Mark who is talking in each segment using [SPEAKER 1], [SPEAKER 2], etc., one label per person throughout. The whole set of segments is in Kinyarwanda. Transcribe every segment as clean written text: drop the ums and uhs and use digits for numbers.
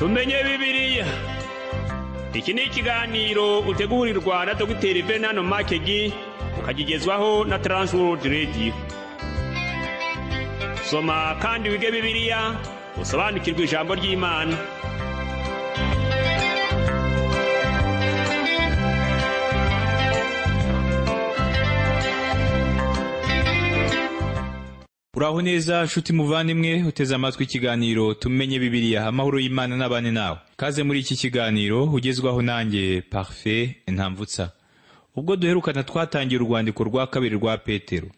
[SPEAKER 1] Tumenye Bibiliya. Iki ni ikiganiro utegurirwa na Dogiteri Venano Makegi, ukagigezwaho na Transworld Radio. Soma kandi wige Bibiliya, usobanukirwe ijambo ry'Imana.
[SPEAKER 2] Uraho neza nshuti muvandimwe uteze amatwi ikiganiro Tumenye Bibiliya. Amahoro y'Imana n'abane nawe. Kaze muri iki kiganiro ugezwaho nanjye Parfait Ntamvutsa. Ubwo duherukana twatangiye urwandiko rwa kabiri rwa Petero.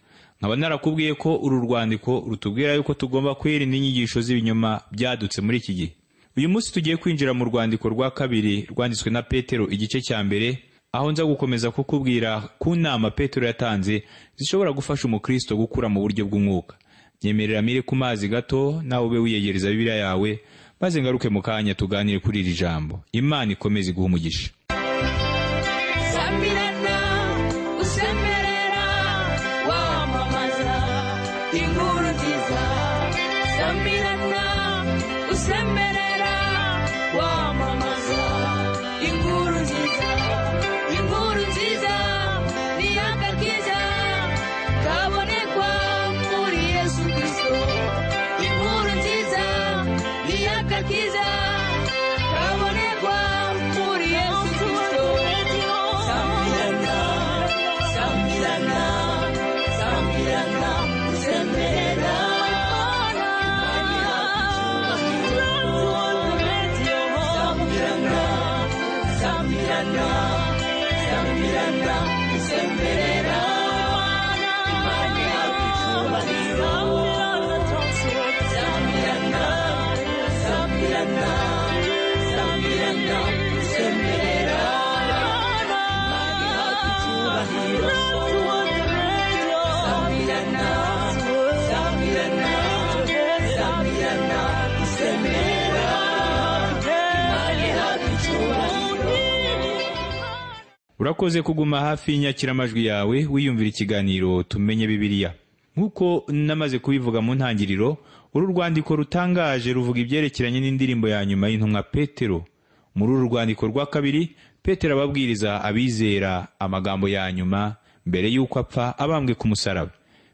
[SPEAKER 2] Nkaba narakubwiye ko uru rwandiko rutubwira yuko tugomba kwirinda inyigisho z'ibinyoma byadutse muri iki gihe. Uyu munsi tugiye kwinjira mu rwandiko rwa kabiri rwanditswe na Petero igice cya mbere, aho nza gukomeza kukubwira ku nama Petero yatanze zishobora gufasha umukristo gukura mu buryo bw'umwuka. Nyemerera mire ku mazi gato nawe ube wiyegereza Bibiliya yawe, maze ngaruke mu kanya tuganire kuri iri jambo. Imana ikomeze iguhe umugisha.
[SPEAKER 3] Samirana usemerera wamamaza inkuru nziza. Samirana usemerera wamamaza inkuru nziza. Inkuru nziza ni agakiza kabonekwa muri Yesu Kristo. Inkuru nziza ni agakiza kabonekwa muri Yesu Kristo. Samirana, Samirana, Samirana, usemerera. Samirana, Samirana, Samirana, usemerera. Imana ihabwa icyubahiro. Samirana, Samirana, Samirana, usemerera. Imana ihabwa icyubahiro. Samirana, Samirana, Samirana, usemerera. Imana ihabwa icyubahiro.
[SPEAKER 2] Urakoze kuguma hafi y'inyakiramajwi yawe wiyumvira ikiganiro Tumenye Bibiliya. Nk'uko namaze kubivuga mu ntangiriro, uru rwandiko rutangaje ruvuga ibyerekeranye n'indirimbo ya nyuma y'intumwa Petero. Muri uru rwandiko rwa kabiri, Petero ababwiriza abizera amagambo ya nyuma mbere y'uko apfa abambwe ku musaraba.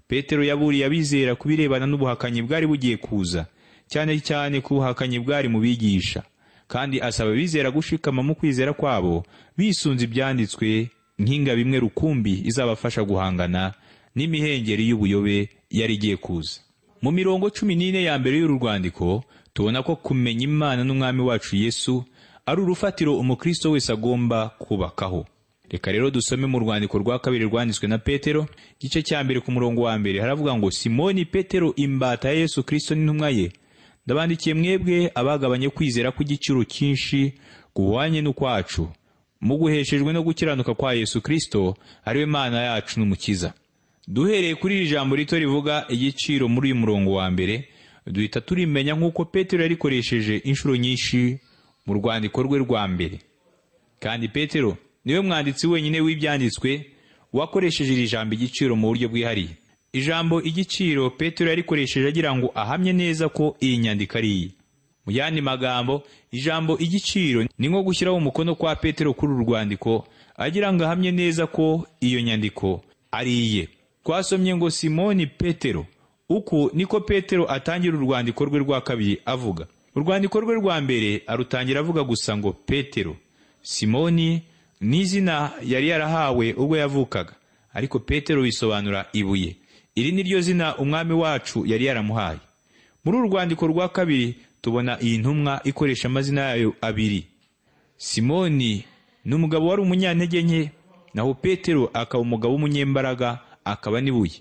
[SPEAKER 2] Petero yaburiye abizera ku birebana n'ubuhakanyi bwari bugiye kuza, cyane cyane ku buhakanyi bwari mu bigisha, kandi asaba abizera gushikama mu kwizera kwabo bisunze ibyanditswe nk'ingabo imwe rukumbi izabafasha guhangana n'imihengeri y'ubuyobe yari igiye kuza. Mu mirongo 14 ya mbere y'uru rwandiko tubona ko kumenya Imana n'Umwami wacu Yesu ari urufatiro umukristo wese agomba kubakaho. Reka rero dusome mu rwandiko rwa kabiri rwanditswe na Petero igice cya mbere ku murongo wa mbere. Haravuga ngo: Simoni Petero, imbata ya Yesu Kristo n'intumwa ye, ndabandikiye mwebwe abagabanye kwizera kw'igiciro cyinshi guhwanye n'ukwacu, muguheshejwe no gukiranuka kwa Yesu Kristo, ariwe Mana yacu n'Umukiza. Duhereye kuri iri jambo rito rivuga igiciro muri uyu murongo wa mbere, duhita turimenya nk'uko Petero yarikoresheje inshuro nyinshi mu rwandiko rwe rwa mbere. Kandi Petero niwe mwanditsi wenyine w'ibyanditswe wakoresheje iri jambo igiciro mu buryo bwihariye. Ijambo igiciro Petero yarikoresheje agira ngo ahamye neza ko iyi nyandiko ari iye. Mu yandi magambo, ijambo igiciro ni nko gushyiraho umukono kwa Petero kuri uru rwandiko agira ngo ahamye neza ko iyo nyandiko ari iye. Twasomye ngo Simoni Petero. Uku niko Petero atangira urwandiko rwe rwa kabiri avuga. Urwandiko rwe rwa mbere arutangira avuga gusa ngo Petero. Simoni ni izina yari yarahawe ubwo yavukaga, ariko Petero bisobanura ibuye. Iri ni ryo zina Umwami wacu yari yaramuhaye. Muri uru rwandiko rwa kabiri tubona iyi ntumwa ikoresha amazina yayo abiri. Simoni ni umugabo wari umunyantege nke, naho Petero akaba umugabo w'umunyembaraga, akaba n'ibuye.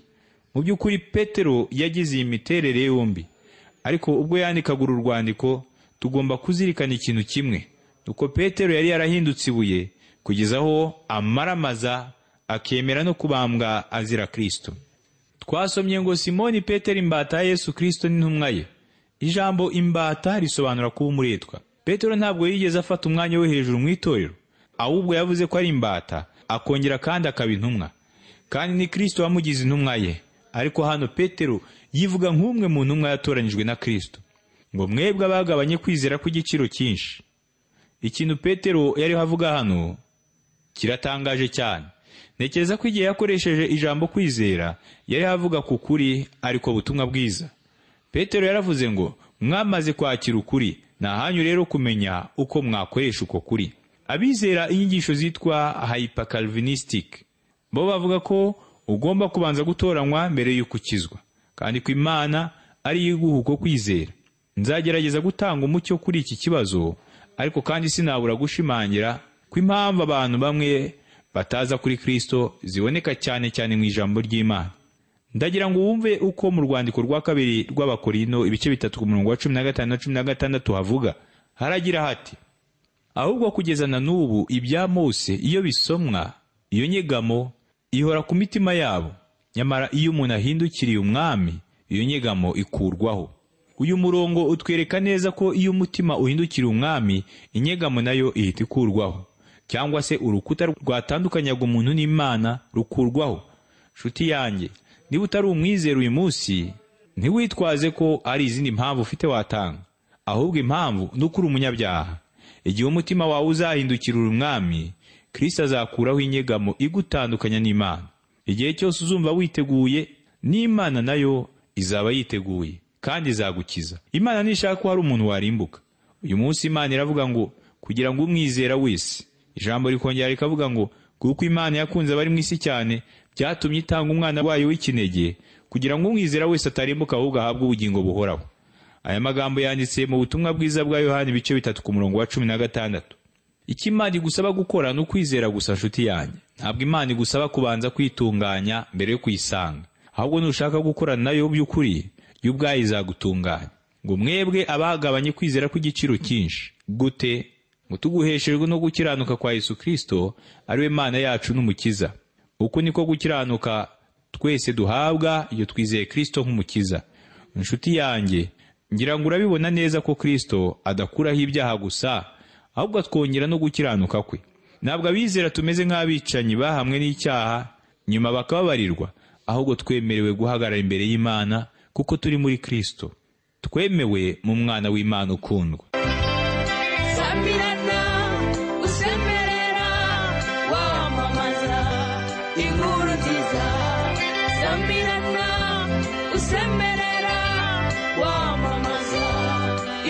[SPEAKER 2] Mu by'ukuri Petero yagize iyi miterere yombi, ariko ubwo yandikaga uru rwandiko tugomba kuzirikana ikintu kimwe, nuko Petero yari yarahindutse ibuye kugeza aho amaramaza akemera no kubambwa azira Kristo. Twasomye ngo Simoni Petero, imbata ya Yesu Kristo n'intumwa ye. Ijambo imbata risobanura kuba umuretwa. Petero ntabwo yigeze afata umwanya wo hejuru mu itorero, ahubwo yavuze ko ari imbata, akongera kandi akaba intumwa. Kandi ni Kristo wamugize intumwa ye. Ariko hano Petero yivuga nk'umwe mu ntumwa yatoranyijwe na Kristo. Ngo mwebwe abagabanye kwizera kw'igiciro cyinshi. Ikintu Petero yariho avuga hano kiratangaje cyane. Ntekereza ko igihe yakoresheje ijambo kwizera yari avuga ku kuri, ariko butumwa bwiza. Petero yaravuze ngo mwamaze kwakira ukuri, ni ahanyu rero kumenya uko mwakoresha uko kuri. Abizera inyigisho zitwa hyper-Calvinistic bo bavuga ko ugomba kubanza gutoranywa mbere y'uko ukizwa, kandi ko Imana ari yo iguha uko kwizera. Nzagerageza gutanga umucyo kuri iki kibazo, ariko kandi sinabura gushimangira ko impamvu abantu bamwe bataza kuri Kristo ziboneka cyane cyane mu ijambo ry'Imana. Ndagira ngo wumve uko mu rwandiko rwa kabiri rw'Abakorino ibice 3 ku murongo wa 15 na 16 havuga. Haragira hati: ahubwo kugeza na n'ubu ibya Mose iyo bisomwa, iyo nyegamo ihora ku mitima yabo, nyamara iyo umuntu ahindukiriye Umwami, iyo nyegamo ikurwaho. Uyu murongo utwereka neza ko iyo umutima uhindukiriye Umwami, inyegamo nayo ihita ikurwaho, cyangwa se urukuta rwatandukanyaga umuntu n'Imana rukurwaho. Nshuti yanjye, niba utari umwizera uyu munsi, ntiwitwaze ko ari izindi mpamvu ufite watanga, ahubwo impamvu ni uko uri umunyabyaha. Igihe umutima wawe uzahindukirira Umwami, Kristo azakuraho inyegamo igutandukanya n'Imana. Igihe cyose uzumva witeguye, n'Imana nayo izaba yiteguye kandi izagukiza. Imana ntishaka ko hari umuntu warimbuka. Uyu munsi Imana iravuga ngo kugira ngo umwizera wese. Ijambo rikongera rikavuga ngo kuko Imana yakunze abari mu isi cyane, byatumye itanga umwana wayo w'ikinege, kugira ngo umwizera wese atarimbuka ahubwo ahabwe ubugingo buhoraho. Aya magambo yanditse mu butumwa bwiza bwa Yohana ibice 3 ku murongo wa 16. Icyo Imana igusaba gukora ni ukwizera gusa, nshuti yanjye. Ntabwo Imana igusaba kubanza kwitunganya mbere yo kuyisanga, ahubwo nushaka gukora nayo by'ukuri, yo ubwayo izagutunganya. Ngo mwebwe abagabanye kwizera kw'igiciro cyinshi. Gute? Ngo tuguheshejwe no gukiranuka kwa Yesu Kristo, ari we Mana yacu n'Umukiza. Uku niko gukiranuka twese duhabwa iyo twizeye Kristo nk'Umukiza. Nshuti yanjye, ngira ngo urabibona neza ko Kristo adakuraho ibyaha gusa, ahubwo atwongera no gukiranuka kwe. Ntabwo abizera tumeze nk'abicanyi bahamwe n'icyaha nyuma bakababarirwa, ahubwo twemerewe guhagarara imbere y'Imana kuko turi muri Kristo. Twemewe mu mwana w'Imana ukundwa.
[SPEAKER 3] Samirana usemerera wamamaza inkuru nziza. Samirana usemerera wamamaza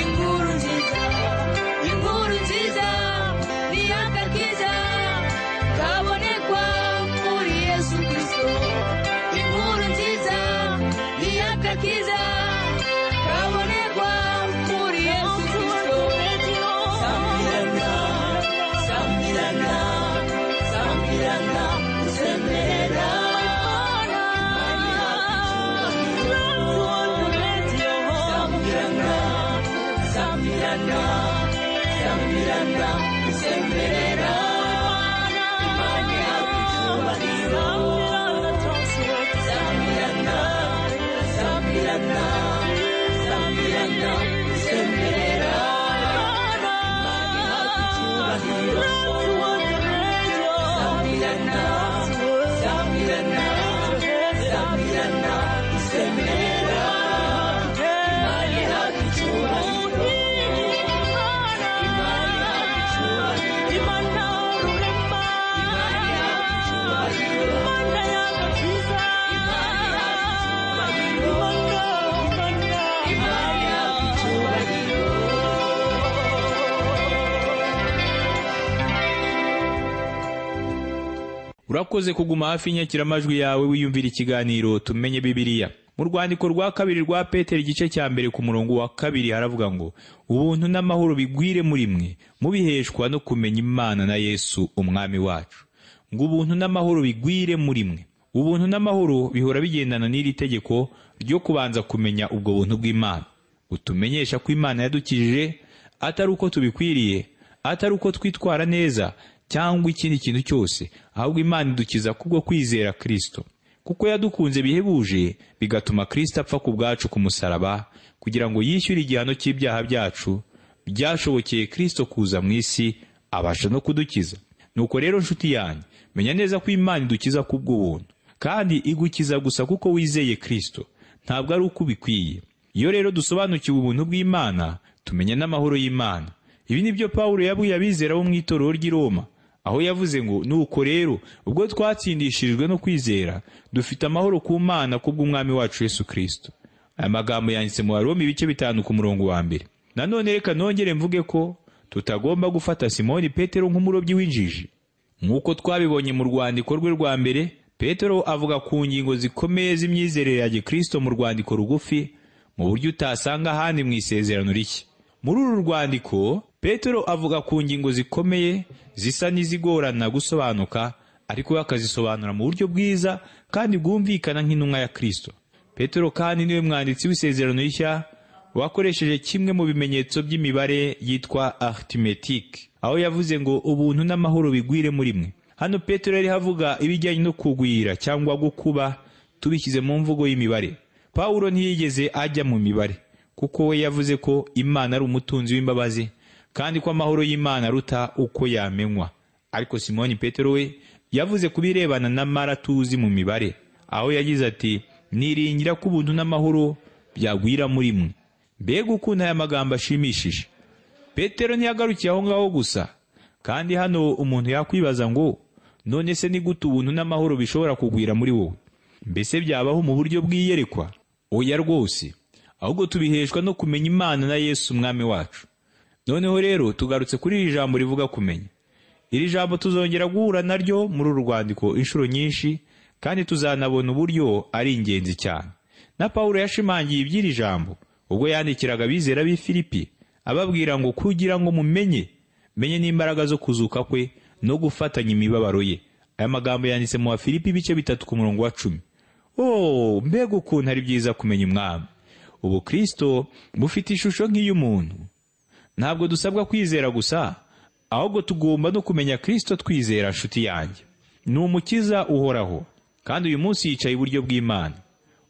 [SPEAKER 3] inkuru nziza. Inkuru nziza ni agakiza kabonekwa muri Yesu Kristo. Inkuru nziza ni agakiza kabonekwa muri Yesu Kristo. Samirana, Samirana, Samirana usemerera. Samirana, Samirana, Samirana usemerera. Imana ihabwa icyubahiro. Samirana, Samirana, Samirana usemerera. Imana ihabwa icyubahiro. Samirana, Samirana, Samirana usemerera. Imana ihabwa icyubahiro. Imana ihabwa icyubahiro. Imana ihabwa icyubahiro. Imana ihabwa icyubahiro. Imana ihabwa icyubahiro.
[SPEAKER 2] Urakoze kuguma hafi y'inyakiramajwi yawe wiyumvira ikiganiro Tumenye Bibiliya. Mu rwandiko rwa kabiri rwa Petero igice cya 2 ku murongo wa 2 haravuga ngo ubuntu n'amahoro bigwire muri mwe, mubiheshwa no kumenya Imana na Yesu Umwami wacu. Ngo ubuntu n'amahoro bigwire muri mwe. Ubuntu n'amahoro bihora bigendana n'iri tegeko ryo kubanza kumenya ubwo buntu bw'Imana. Utumenyesha ko Imana yadukijije atari uko tubikwiriye, atari uko twitwara neza cyangwa ikindi kintu cyose, ahubwo Imana idukiza kubwo kwizera Kristo. Kuko yadukunze bihebuje, bigatuma Kristo apfa ku bwacu ku musaraba, kugira ngo yishyure igihano cy'ibyaha byacu. Byashobokeye Kristo kuza mu isi, abasha no kudukiza. Nuko rero nshuti yanjye, menya neza ko Imana idukiza kubw'ubuntu, kandi igukiza gusa kuko wizeye Kristo, ntabwo ari uko ubikwiye. Iyo rero dusobanukiwe ubuntu bw'Imana, tumenya n'amahoro y'Imana. Ibi ni byo Pawulo yabwiye abizera bo mu itorero ry'i Roma, aho yavuze ngo nuko rero ubwo twatsindishirijwe no kwizera, dufite amahoro ku Mana kubw'Umwami wacu Yesu Kristo. Aya magambo yanditse mu Baroma ibice 5 ku murongo wa 1. Nanone reka nongere mvuge ko tutagomba gufata Simoni Petero nk'umurobyi w'injiji. Nk'uko twabibonye mu rwandiko rwe rwa mbere, Petero avuga ku ngingo zikomeye z'imyizerere ya Gikristo mu rwandiko rugufi, mu buryo utasanga ahandi mu isezerano rishya. Muri uru rwandiko, Petero avuga ku ngingo zikomeye zisa n'izigorana gusobanuka, ariko we akazisobanura mu buryo bwiza kandi bwumvikana nk'intumwa ya Kristo. Petero kandi niwe mwanditsi w'isezerano rishya wakoresheje kimwe mu bimenyetso by'imibare yitwa arithmetique, aho yavuze ngo ubuntu n'amahoro bigwire muri mwe. Hano Petero yari avuga ibijyanye no kugwira cyangwa gukuba, tubishyize mu mvugo y'imibare. Pawulo ntiyigeze ajya mu mibare, kuko we yavuze ko Imana ari umutunzi w'imbabazi kandi ko amahoro y'Imana aruta uko yamenywa. Ariko Simoni Petero we yavuze ku birebana n'amara tuzi mu mibare, aho yagize ati niringira ko ubuntu n'amahoro byagwira muri mwe. Mbega ukuntu aya magambo ashimishije! Petero ntiyagarukiye aho ngaho gusa, kandi hano umuntu yakwibaza ngo none se ni gute ubuntu n'amahoro bishobora kugwira muri wowe? Mbese byabaho mu buryo bw'iyerekwa? Oya rwose, ahubwo tubiheshwa no kumenya Imana na Yesu Umwami wacu. Noneho rero tugarutse kuri iri jambo rivuga kumenya. Iri jambo tuzongera guhura naryo muri uru rwandiko inshuro nyinshi, kandi tuzanabona uburyo ari ingenzi cyane. Na Pawulo yashimangiye iby'iri jambo ubwo yandikiraga abizera b'i Filipi, ababwira ngo kugira ngo mumenye, menye n'imbaraga zo kuzuka kwe no gufatanya imibabaro ye. Aya magambo yanditse mu Bafilipi ibice 3 ku murongo wa 10. Oh, mbega ukuntu ari byiza kumenya Umwami! Ubu Kristo bufite ishusho nk'iy'umuntu. Ntabwo dusabwa kwizera gusa, ahubwo tugomba no kumenya Kristo twizera. Nshuti yanjye, ni umukiza uhoraho, kandi uyu munsi yicaye iburyo bw'Imana.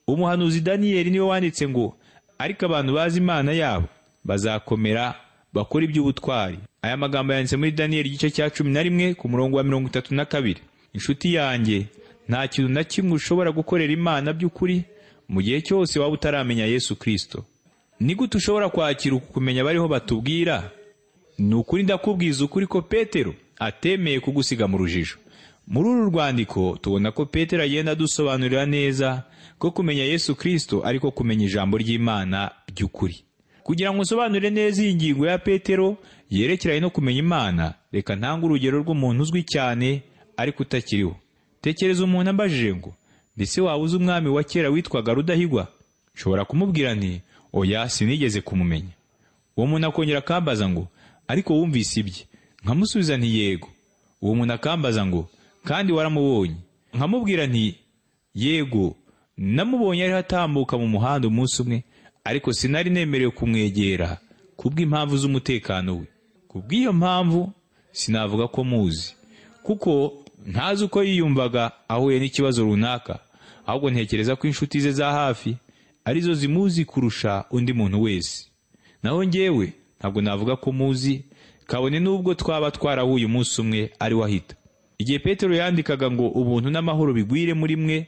[SPEAKER 2] Umuhanuzi Daniyeli niwe wanditse ngo ariko abantu bazi Imana yabo bazakomera bakora iby'ubutwari. Aya magambo yanditse muri Daniyeli igice cya 11 ku murongo wa 32. Inshuti yanjye, nta kintu na kimwe ushobora gukorera Imana by'ukuri mu gihe cyose waba utaramenya Yesu Kristo. Ni gute ushobora kwakira uku kumenya bariho batubwira? Ni ukuri ndakubwiza ukuri ko Petero atemeye kugusiga mu rujijo. Muri uru rwandiko tubona ko Petero agenda adusobanurira neza ko kumenya Yesu Kristo ariko kumenya ijambo ry'Imana by'ukuri. Kugira ngo usobanure neza iyi ngingo ya Petero yerekeranye no kumenya Imana, reka ntange urugero rw'umuntu uzwi cyane ariko utakiriho. Tekereza umuntu ambajije ngo mbese waba uzi umwami wa kera witwaga Rudahigwa? Nshobora kumubwira nti oya, sinigeze kumumenya. Uwo muntu akongera akambaza ngo ariko wumvise ibye? Nkamusubiza nti yego. Uwo muntu akambaza ngo kandi waramubonye? Nkamubwira nti yego, namubonye ariho atambuka mu muhanda umunsi umwe, ariko sinari nemerewe kumwegera kubw'impamvu z'umutekano we. Kubw'iyo mpamvu sinavuga ko muzi, kuko ntazi uko yiyumvaga ahuye n'ikibazo runaka, ahubwo ntekereza ko inshuti ze za hafi arizo zimuzi kurusha undi muntu wese. Naho njyewe ntabwo navuga ko muzi, kabone n'ubwo twaba twarahuye umunsi umwe ari wahita. Igihe Petero yandikaga ngo ubuntu n'amahoro bigwire muri mwe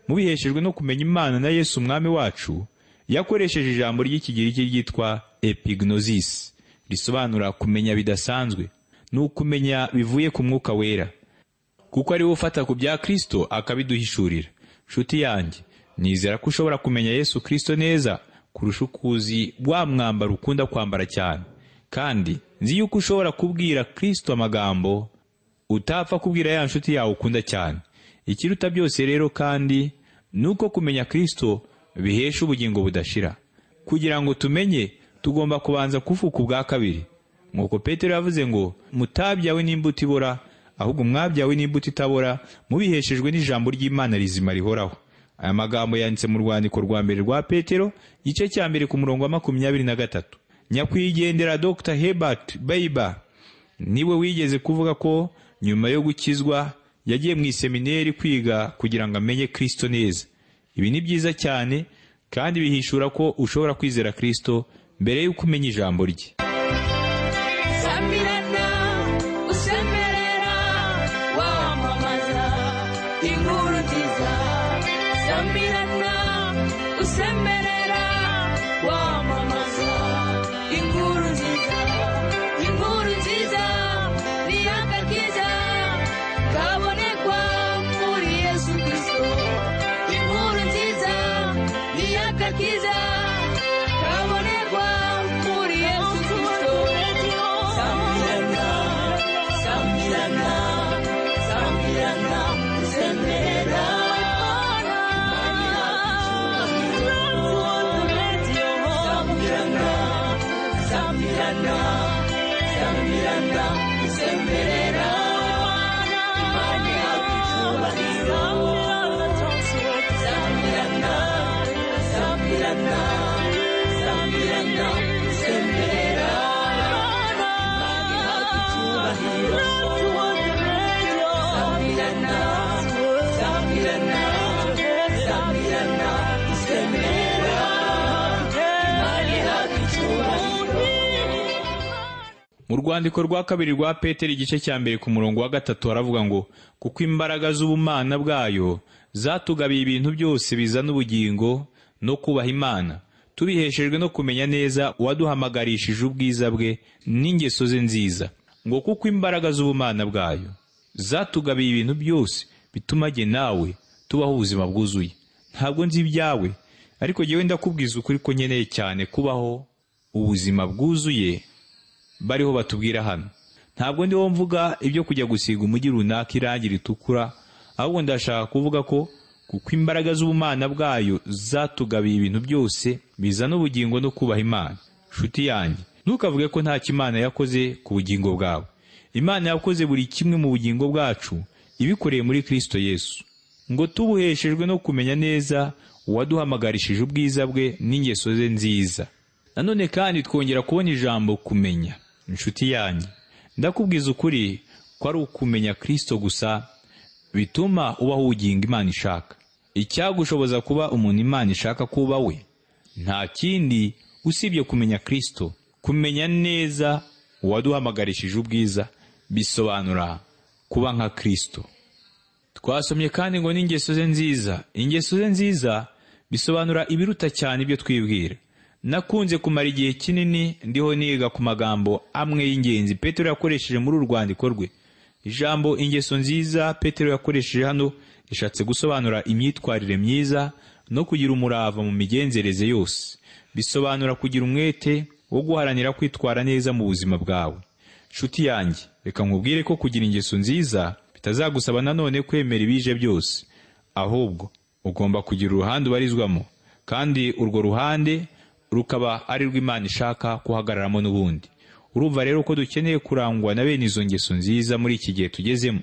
[SPEAKER 2] mubiheshejwe no kumenya Imana na Yesu Umwami wacu, yakoresheje ijambo ry'ikigiriki ryitwa epignosis, risobanura kumenya bidasanzwe, ni ukumenya bivuye ku Mwuka Wera, kuko ari we ufata ku bya Kristo akabiduhishurira. Nshuti yanjye, nizera ko ushobora kumenya Yesu Kristo neza kurusha uko uzi wa mwambaro ukunda kwambara cyane, kandi nzi yuko ushobora kubwira Kristo amagambo utapfa kubwira ya nshuti yawe ukunda cyane. Ikiruta byose rero kandi ni uko kumenya Kristo bihesha ubugingo budashira. Kugira ngo tumenye, tugomba kubanza kuvuka ubwa kabiri. Nk'uko Petero yavuze ngo mutabyawe n'imbuto ibora, ahubwo mwabyawe n'imbuto itabora, mubiheshejwe n'ijambo ry'Imana rizima rihoraho. Aya magambo yanditse mu rwandiko rwa mbere rwa Petero, igice cya 1 ku murongo wa 23. Nyakwigendera Dr. Herbert Beiber niwe wigeze kuvuga ko nyuma yo gukizwa yagiye mu iseminari kwiga kugira ngo amenye Kristo neza. Ibi ni byiza cyane kandi bihishura ko ushobora kwizera Kristo mbere y'uko umenya ijambo rye.
[SPEAKER 3] Samirana usemerera wamamaza inkuru nziza. Samirana usemerera
[SPEAKER 2] Mu rwandiko rwa kabiri rwa Petero igice cya 1 ku murongo wa 3 haravuga ngo kuko imbaraga z'ubumana bwayo zatugabiye ibintu byose bizana ubugingo no kubaha Imana, tubiheshejwe no kumenya neza uwaduhamagarishije ubwiza bwe n'ingeso ze nziza. Ngo kuko imbaraga z'ubumana bwayo zatugabiye ibintu byose bituma jye nawe tubaho ubuzima bwuzuye. Ntabwo nzi ibyawe, ariko jyewe ndakubwiza ukuri ko nkeneye cyane kubaho ubuzima bwuzuye bariho batubwira hano. Ntabwo ndiho mvuga ibyo kujya gusiga umujyi runaka irangi ritukura, ahubwo ndashaka kuvuga ko kuko imbaraga z'ubumana bwayo zatugabiye ibintu byose bizana ubugingo no kubaha Imana. Nshuti yanjye, ntukavuge ko nta Imana yakoze ku bugingo bwawe. Imana yakoze buri kimwe mu bugingo bwacu ibikoreye muri Kristo Yesu, ngo tubuheshejwe no kumenya neza uwaduhamagarishije ubwiza bwe n'ingeso ze nziza. Nanone kandi twongera kubona ijambo kumenya. Inshuti yanjye, ndakubwiza ukuri ko ari ukumenya Kristo gusa bituma ubaho ubugingo Imana ishaka. Icyagushoboza kuba umuntu Imana ishaka kuba we nta kindi usibye kumenya Kristo. Kumenya neza uwaduhamagarishije ubwiza bisobanura kuba nka Kristo. Twasomye kandi ngo n'ingeso ze nziza. Ingeso ze nziza bisobanura ibiruta cyane ibyo twibwira. Nakunze kumara igihe kinini ndiho niga ku magambo amwe y'ingenzi Petero yakoresheje muri uru rwandiko rwe. Ijambo ingeso nziza Petero yakoresheje hano rishatse gusobanura imyitwarire myiza no kugira umurava mu migenzereze yose. Bisobanura kugira umwete wo guharanira kwitwara neza mu buzima bwawe. Nshuti yanjye, reka nkubwire ko kugira ingeso nziza bitazagusaba nanone kwemera ibije byose, ahubwo ugomba kugira uruhande ubarizwamo, kandi urwo ruhande rukaba ari rw'Imana ishaka kuhagararamo n'ubundi. Urumva rero ko dukeneye kurangwa na bene izo ngeso nziza muri iki gihe tugezemo,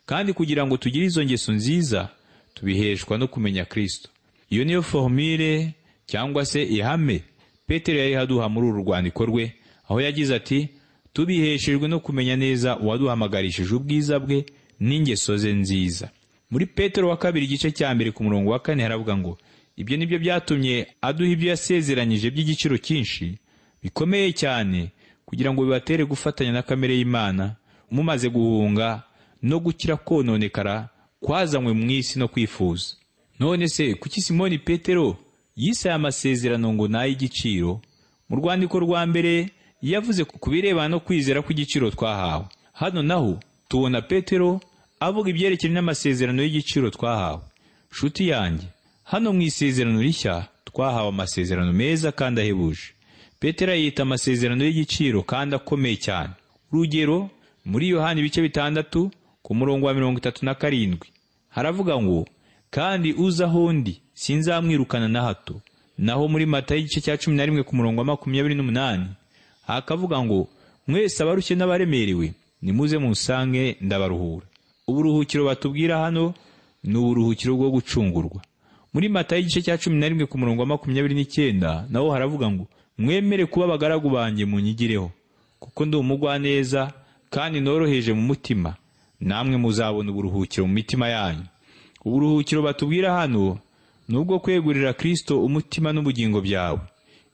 [SPEAKER 2] kandi kugira ngo tugire izo ngeso nziza tubiheshwa no kumenya Kristo. Iyo niyo formule cyangwa se ihame Petero yari aduha muri uru rwandiko rwe, aho yagize ati tubiheshejwe no kumenya neza uwaduhamagarishije ubwiza bwe n'ingeso ze nziza. Muri Petero wa kabiri igice cya 2 ku murongo wa 4 haravuga ngo ibyo nibyo byatumye aduha ibyo yasezeranyije by'igiciro cyinshi bikomeye cyane, kugira ngo bibatere gufatanya na kamere y'Imana, mumaze guhunga no gukira kononekara kwazanywe mu isi no kwifuza. None se kuki Simoni Petero yise aya masezerano ngo n'ay'igiciro? Mu rwandiko rwa mbere yavuze ku birebana no kwizera kw'igiciro twahawe. Hano naho tubona Petero avuga ibyerekeye n'amasezerano y'igiciro twahawe. Nshuti yanjye, hano mu isezerano rishya twahawe amasezerano meza kandi ahebuje. Petero yita amasezerano y'igiciro kandi akomeye cyane. Urugero, muri Yohana ibice 6 ku murongo wa 37 haravuga ngo kandi uza aho ndi sinzamwirukana na hato. Naho muri Matayo igice cya 11 ku murongo wa 28 hakavuga ngo mwese abarushye n'abaremerewe nimuze munsange ndabaruhura. Uburuhukiro batubwira hano ni uburuhukiro bwo gucungurwa. Muri Matayo igice cya 11 ku murongo wa 29 naho haravuga ngo mwemere kuba abagaragu banjye munyigireho, kuko ndi umugwaneza kandi noroheje mu mutima, namwe muzabona uburuhukiro mu mitima yanyu. Uburuhukiro batubwira hano nubwo kwegurira Kristo umutima n'ubugingo byawe.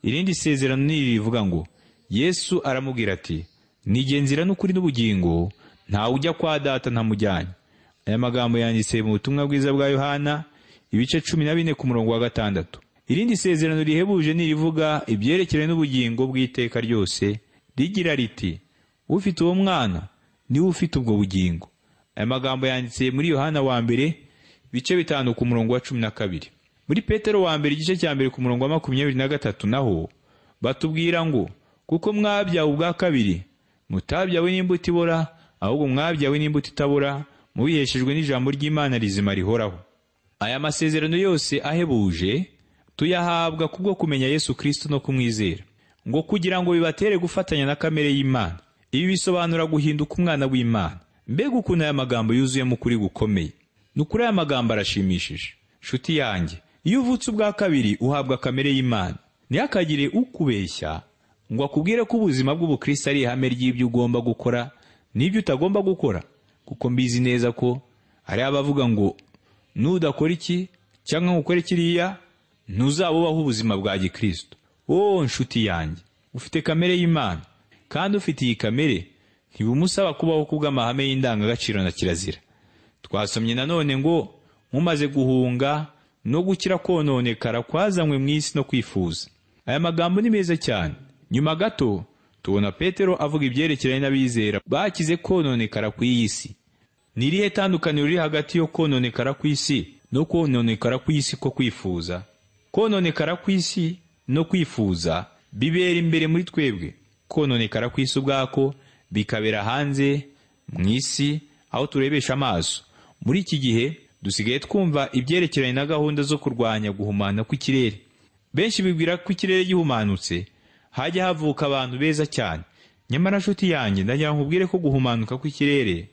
[SPEAKER 2] Irindi sezerano ni rivuga ngo Yesu aramubwira ati nijye nzira n'ukuri n'ubugingo, ntawe ujya kwa data ntamujyanye. Aya magambo yanditse mu butumwa bwiza bwa Yohana ibice 14 ku murongo wa 6. Irindi sezerano rihebuje ni rivuga ibyerekeranye n'ubugingo bw'iteka ryose, rigira riti ufite uwo mwana niwe ufite ubwo bugingo. Aya magambo yanditse muri Yohana wa mbere ibice 5 ku murongo wa 12. Muri Petero wa mbere igice cya 1 ku murongo wa 23 naho batubwira ngo kuko mwabyawe ubwa kabiri, mutabyawe n'imbuto ibora, ahubwo mwabyawe n'imbuto itabora, mubiheshejwe n'ijambo ry'Imana rizima rihoraho. Aya masezerano yose ahebuje tuyahabwa kubwo kumenya Yesu Kristo no kumwizera, ngo kugira ngo bibatere gufatanya na kamere y'Imana. Ibi bisobanura guhinduka umwana w'Imana. Mbega ukuntu aya magambo yuzuyemo ukuri gukomeye! Nukuri aya magambo arashimishije. Nshuti yanjye, iyo uvutse ubwa kabiri uhabwa kamere y'Imana. Ntihakagire ukubeshya ngo akubwire ko ubuzima bw'ubukristo ari ihame ry'ibyo ugomba gukora n'ibyo utagomba gukora, kuko mbizi neza ko hari abavuga ngo nudakora iki cyangwa ngo ukore kiriya ntuzabubaho ubuzima bwa gikristo. Oh nshuti yanjye, ufite kamere y'Imana, Kandi ufite iyi kamere ntibimusaba kubaho kubw'amahame y'indangagaciro na kirazira. Twasomye nanone ngo mumaze guhunga no gukira kononekara kwazanywe mu isi no kwifuza. Aya magambo ni meza cyane. Nyuma gato tubona Petero avuga ibyerekeranye n'abizera bakize kononekara kw'iyi si. Ni irihe tandukaniro riri hagati yo kononekara kw'isi no kononekara kw'isi ko kwifuza? Kononekara kw'isi no kwifuza bibera imbere muri twebwe. Kononekara kw'isi ubwako bikabera hanze mu isi aho turebesha amaso. Muri iki gihe dusigaye twumva ibyerekeranye na gahunda zo kurwanya guhumana kw'ikirere. Benshi bibwira ko ikirere gihumanutse hajya havuka abantu beza cyane. Nyamara nshuti yanjye, ndagira ngo nkubwire ko guhumanuka kw'ikirere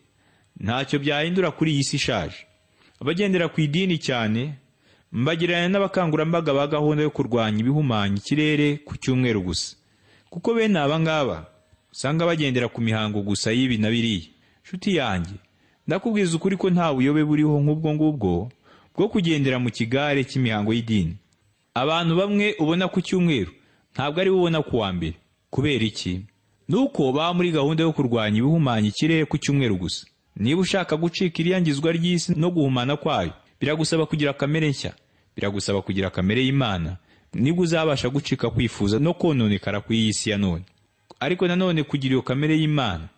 [SPEAKER 2] ntacyo byahindura kuri iyi si ishaje. Abagendera ku idini cyane mbagereranya n'abakangurambaga ba gahunda yo kurwanya ibihumanya ikirere ku cyumweru gusa, kuko bene aba ngaba usanga bagendera ku mihango gusa y'ibi na biriya. Nshuti yanjye, ndakubwiza ukuri ko nta buyobe buriho nk'ubwo ngubwo bwo kugendera mu kigare cy'imihango y'idini. Abantu bamwe ubona ku cyumweru ntabwo ari bo ubona ku wa mbere. Kubera iki? Nuko baba muri gahunda yo kurwanya ibihumanya ikirere ku cyumweru gusa. Niba ushaka gucika iriyangizwa ry'isi no guhumana kwayo, biragusaba kugira kamere nshya, biragusaba kugira kamere y'Imana, nibwo uzabasha gucika kwifuza no kononekara kw'iyi si ya none. Ariko nanone kugira iyo kamere y'Imana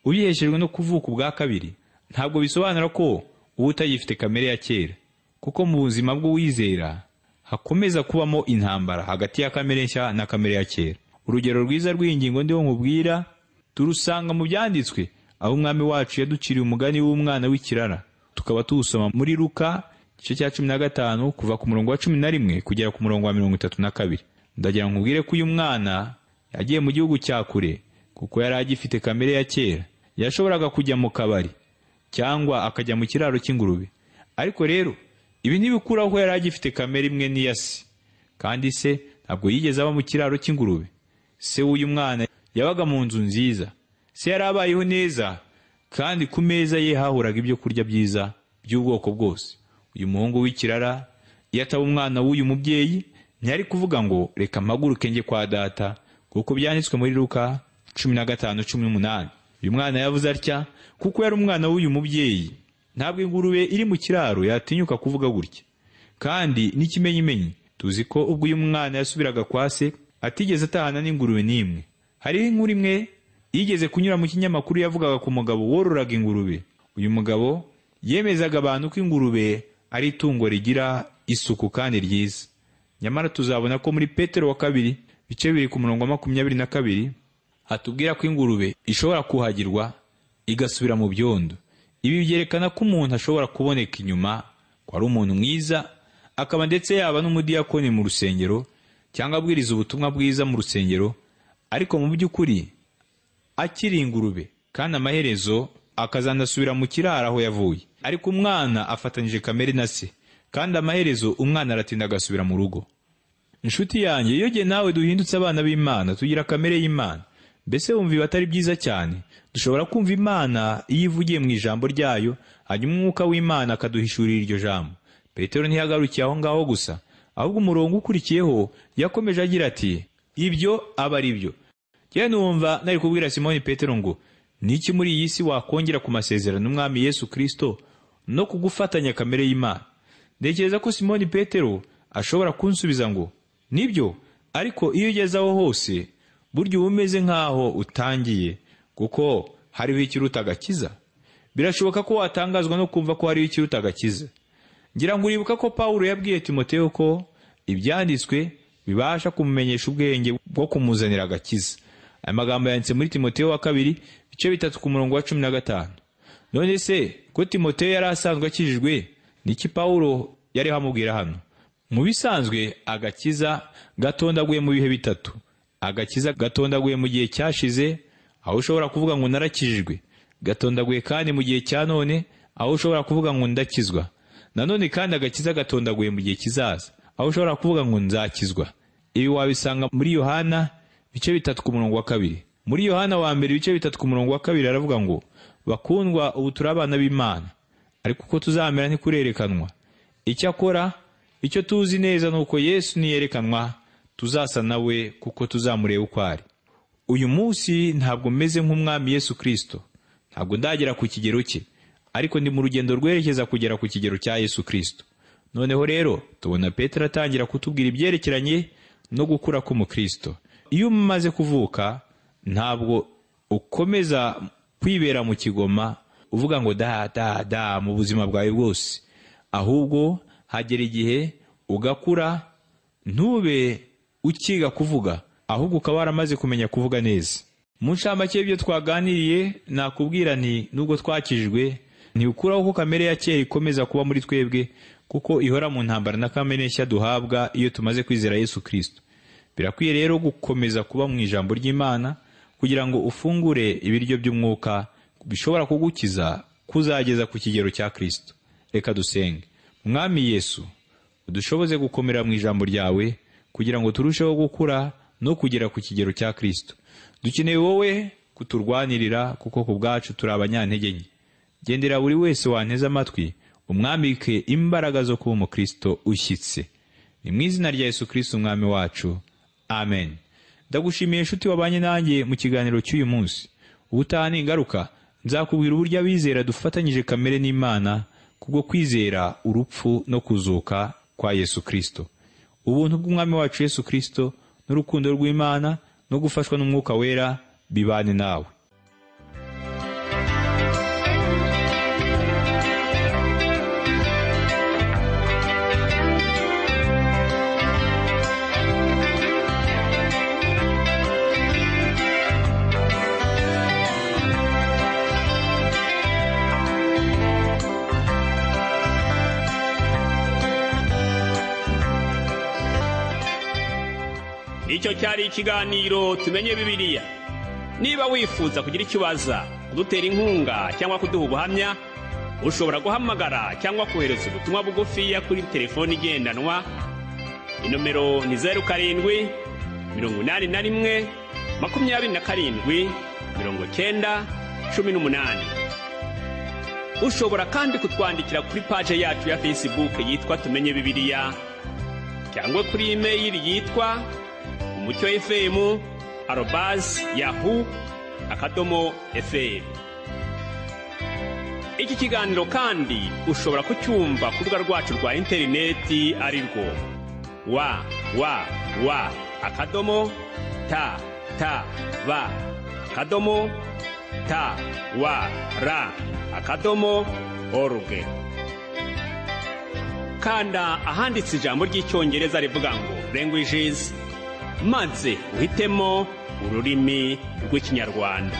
[SPEAKER 2] ubiheshejwe no kuvuka ubwa kabiri ntabwo bisobanura ko uba utagifite kamere ya kera, kuko mu buzima bw'uwizera hakomeza kubamo intambara hagati ya kamere nshya na kamere ya kera. Urugero rwiza rw'iyi ngingo ndiho nkubwira turusanga mu byanditswe, aho umwami wacu yaduciriye umugani w'umwana w'ikirara, tukaba tuwusoma muri Luka igice cya 15 kuva ku murongo wa 11 kugera ku murongo wa 32. Ndagira ngo nkubwire ko uyu mwana yagiye mu gihugu cya kure kuko yari agifite kamere ya kera. Yashoboraga kujya mu kabari cyangwa akajya mu kiraro cy'ingurube, ariko rero ibi ntibikuraho ko yari agifite kamere imwe n'iya se. Kandi se ntabwo yigeze aba mu kiraro cy'ingurube. Se w'uyu mwana yabaga mu nzu nziza, se yari abayeho neza, kandi ku meza ye hahoraga ibyo kurya byiza by'ubwoko bwose. Uyu muhungu w'ikirara iyo ataba umwana w'uyu mubyeyi ntiyari kuvuga ngo reka mpaguruke njye kwa data, kuko byanditswe muri Luka 15:18. Uyu mwana yavuze atya kuko yari umwana w'uyu mubyeyi. Ntabwo ingurube iri mu kiraro yatinyuka kuvuga gutya. Kandi n'ikimenyimenyi tuzi ko ubwo uyu mwana yasubiraga kwa se atigeze atahana n'ingurube n'imwe. Hariho inkuru imwe yigeze kunyura mu kinyamakuru yavugaga ku mugabo wororaga ingurube. Uyu mugabo yemezaga abantu ko ingurube ari itungo rigira isuku kandi ryiza. Nyamara tuzabona ko muri Petero wa kabiri ibice 2 ku murongo wa 22 hatubwira ko ingurube ishobora kuhagirwa igasubira mu byondo. Ibi byerekana ko umuntu ashobora kuboneka inyuma ko ari umuntu mwiza, akaba ndetse yaba n'umudiyakoni mu rusengero cyangwa abwiriza ubutumwa bwiza mu rusengero, ariko mu by'ukuri akiri ingurube, kandi amaherezo akazanasubira mu kiraro aho yavuye. Ariko umwana afatanyije kamere na se, kandi amaherezo umwana aratinda agasubira mu rugo. Inshuti yanjye, iyo jye nawe duhindutse abana b'Imana tugira kamere y'Imana. Mbese wumva ibi atari byiza cyane? Dushobora kumva Imana iyo ivugiye mu ijambo ryayo, hanyuma umwuka w'Imana akaduhishurira iryo jambo. Petero ntiyagarukiye aho ngaho gusa, ahubwo umurongo ukurikiyeho yakomeje agira ati ibyo aba ari byo. Jye numva nari kubwira Simoni Petero ngo niki muri iyi si wakongera ku masezerano umwami Yesu Kristo no kugufatanya kamere y'Imana? Ntekereza ko Simoni Petero ashobora kunsubiza ngo nibyo, ariko iyo ugeze aho hose burya uba umeze nk'aho utangiye, kuko hariho ikiruta agakiza. Birashoboka ko watangazwa no kumva ko hariho ikiruta agakiza. Ngira ngo uribuka ko Pawulo yabwiye Timoteyo ko ibyanditswe bibasha kumumenyesha ubwenge bwo kumuzanira agakiza. Aya magambo yanditse muri Timoteyo wa kabiri ibice 3 ku murongo wa 15. None se ko Timoteyo yari asanzwe akijijwe, niki Pawulo yari amubwira hano? Mu bisanzwe agakiza gatondaguye mu bihe bitatu. Agakiza gatondaguye mu gihe cyashize, aho ushobora kuvuga ngo narakijijwe. Gatondaguye kandi mu gihe cya none, aho ushobora kuvuga ngo ndakizwa. Nanone kandi agakiza gatondaguye mu gihe kizaza, aho ushobora kuvuga ngo nzakizwa. Ibi wabisanga muri Yohana ibice 3 ku murongo wa 2. Muri Yohana wa mbere ibice 3 ku murongo wa 2 aravuga ngo bakundwa, ubu turi abana b'Imana, ariko uko tuzamera ntikurerekanwa. Icyakora icyo tuzi neza nuko Yesu niyerekanwa tuzasa nawe, kuko tuzamureba uko ari. Uyu munsi ntabwo meze nk'umwami Yesu Kristo, ntabwo ndagera ku kigero cye, ariko ndi mu rugendo rwerekeza kugera ku kigero cya Yesu Kristo. Noneho rero tubona Petero atangira kutubwira ibyerekeranye no gukura k'umukristo. Iyo umaze kuvuka ntabwo ukomeza kwibera mu kigoma uvuga ngo da da da mu buzima bwawe bwose, ahubwo hagera igihe ugakura, ntube ukiga kuvuga, ahubwo ukaba waramaze kumenya kuvuga neza. Mu ncamake y'ibyo twaganiriye, nakubwira nti nubwo twakijwe ntibikuraho ko kamere ya kera ikomeza kuba muri twebwe, kuko ihora mu ntambara na kamere nshya duhabwa iyo tumaze kwizera Yesu Kristo. Birakwiye rero gukomeza kuba mu ijambo ry'Imana kugira ngo ufungure ibiryo by'umwuka bishobora kugukiza kuzageza ku kigero cya Kristo. Reka dusenge. Mwami Yesu, udushoboze gukomera mu ijambo ryawe kugira ngo turusheho gukura no kugera ku kigero cya Kristo. Dukeneye wowe kuturwanirira, kuko ku bwacu turi abanyantege nke. Gendera buri wese wanteze amatwi, umwambike imbaraga zo kuba umukristo ushyitse. Ni mu izina rya Yesu Kristo umwami wacu, amen. Ndagushimiye inshuti wabanye nanjye mu kiganiro cy'uyu munsi. Ubutaha ningaruka nzakubwira uburyo abizera dufatanyije kamere n'Imana kubwo kwizera urupfu no kuzuka kwa Yesu Kristo. Ubuntu bw'umwami wacu Yesu Kristo n'urukundo rw'Imana no gufashwa n'Umwuka Wera bibane nawe.
[SPEAKER 1] Icyo cyari ikiganiro Tumenye Bibiliya. Niba wifuza kugira icyo ubaza, kudutera inkunga cyangwa kuduha ubuhamya, ushobora guhamagara cyangwa kohereza ubutumwa bugufiya kuri telefoni igendanwa. Inomero ni 07 81 27 90 18. Ushobora kandi kutwandikira kuri paje yacu ya Facebook yitwa Tumenye Bibiliya, cyangwa kuri email yitwa umucyofm@yahoo.fr. Iki kiganiro kandi ushobora kucyumva ku rubuga rwacu rwa interineti ari rwo www.ttb.twr.org. Kanda ahanditse ijambo ry'icyongereza rivuga ngo languages, maze uhitemo ururimi rw'ikinyarwanda.